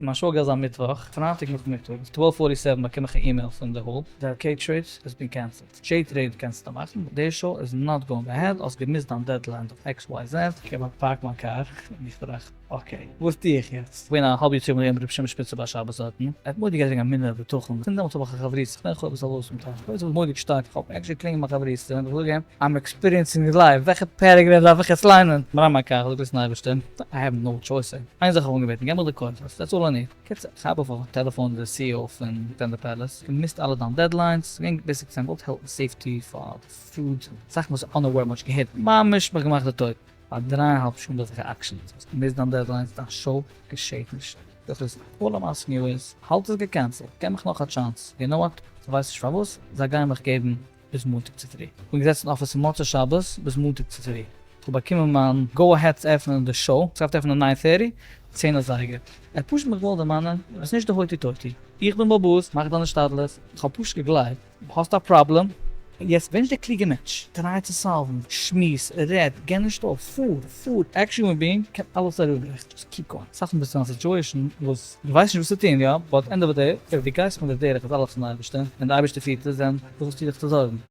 מיין שוואגער איז א מיטוואך, פרייטאג נאכמיטאג, twelve forty seven באקום איך א אימעיל פון די hall, די K Trade has been cancelled, J Trade קענסטו מאכן, but די show איז not going ahead, האסט געמיסט דיין deadline דורך XYZ, איך האב פארקט מיין קאר, און איך טראכט, okay, וואס טו איך יעצט? כ'בין א האלב יאר צוריק מיט ר' שמעון שפיצער ביי שבת דארטן, ער האט מורא'דיג געזינגען אמונה ובטחון, פון דעמאלטס האב איך א חברותא, איך בין איך האב עס ארויס פון טאש, כ'האב עס מורא'דיג שטארק, איך האב actually קלינגען מיין חברותא און איך זאג אים, I'm experiencing live, וועלכע paragraph דארף איך יעצט ליינען? מרן מיין קאר, איך זאג דאס אייבערשטער, I have no choice, איין זאך האב איך אנגעבעטן, געב מיך די כוחות, that's all I need. קיצור, איך הייב אויף אויפן טעלעפאן די CEO פון טענדער Palace, געמיסט אלע דיין deadlines, געווען basic זיי געוואלט health safety פאר די food, זאכן וואס unaware מ'האט נישט געהערט, ממש מיך געמאכט די טויט. פאר דריי אהאלב שעה דארף איך עקשנ'ט, האסט געמיסט דיין deadlines, דיין show געשעט נישט, דאס איז all I'm asking you איז, האלט עס געקענסלט, געב מיך נאך א chance, you know what, כ'ווייס נישט פארוואס, זיי גייען מיך געבן ביז מאנטאג צופרי. כ'בין געזעצן אין אפיס מוצאי שבת ביז מאנטאג צופרי. כ'האב באקומען מיין go ahead צו עפענען די show, ס'דארף עפענען nine thirty, צען אזייגער. ער האט פשוט מיך געוואלט דערמאנען, דו ביסט נישט די הויטי טויטי, איך בין באלעבאס, מאך דיין השתדלות. כ'האב פשוט געגלייבט, האסט א פראבלעם, יעצט ווער נישט דער קלוגער מענטש, try צו solve ן, שמועס, רעד, גיב נישט אויף, פאר, פאר, actually human being קען אלעס אריבער, just keep going. אסאך מאל ביסטו אין א situation וואס דו ווייסט נישט וואס צו טון, יא, but end of the day, אויב דו גייסט מיט די דרך איז אלעס פון די אייבערשטער, און די אייבערשטער פירט עס, then וואס האסטו דיך צו זארגן?